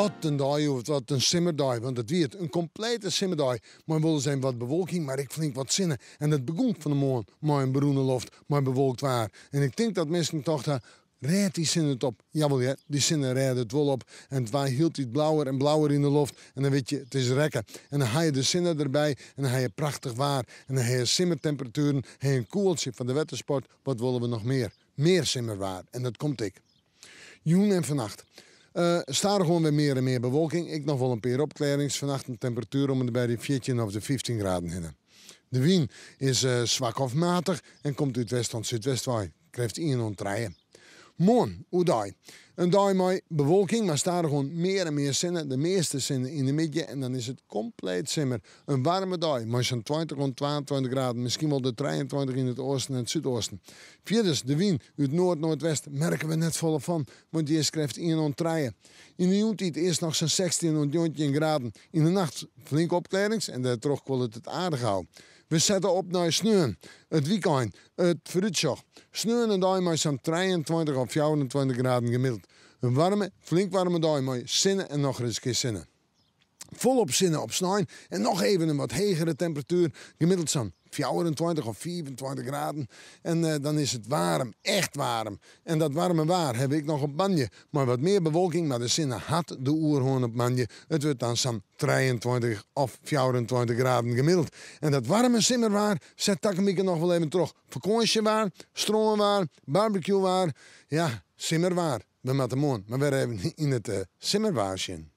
Wat in dei, wat in simmerdei, want it wie it, in komplete simmerdei mei wolris even wat bewolking, mar ek flink wat sinne. En it begûn fan 'e moarn mei in berûne loft, mei bewolkt waar. En ik tink dat minsken tocht ha, rêdt dy sinne it op? Jawol hear, dy sinne rêde it wol op. En it waard hieltyd blauwer en blauwer yn de loft. En dan wit je, it is rekke. En dan ha je de sinne derby en dan ha je prachtich waar. En dan ha je simmertemperatueren, ha je in koeltsje foar de wettersport. Wat wolle we noch mear? Mear simmerwaar. En dat komt ek. Jûn en fannacht. Stadichoan wer mear en mear bewolking. Ek noch wol in pear opklearrings. Fannacht in temperatuer om en by de 14 of de 15 graden hinne. De wyn is swak of matich en komt út west oant súdwest wei. Krêft ien oant trije. Moarn oerdei. In dei mei bewolking, mar stadichoan mear en mear sinne. De measte sinne yn de middei en dan is it kompleet simmer. In waarme dei mei sa'n 20 oant 22 graden, miskien wol de 23 yn it oasten en it súdoasten. Fierders, de wyn út noard-noardwest merke we net folle fan, want dy is krêft ien oant trije. Yn de jûntiid earst noch sa'n 16 oant 19 graden. Yn de nacht flinke opklearrings en dêrtroch kuollet it aardich ôf. We sette op nei sneon, it wykein, it foarútsjoch. Sneon in dei mei sa'n 23 of 24 graden gemiddeld. In waarme, flink waarme dei mei sinne en nochris in kear sinne. Folop sinne op snein en noch even in wat hegere temperatuer, gemiddeld sa'n 24 of 25 graden. En eh, dan is it waarm, echt waarm. En dat waarme waar ha ik noch op moandei. Mei wat mear bewolking, mar de sinne hat de oerhân op moandei. It wurdt dan sa'n 23 of 24 graden gemiddeld. En dat waarme simmerwaar set takom wike noch wol even troch. Fakânsjewaar, strânwaar, barbecuewaar, ja, simmerwaar. We moatte moarn mar wer even yn it simmerwaar sjen.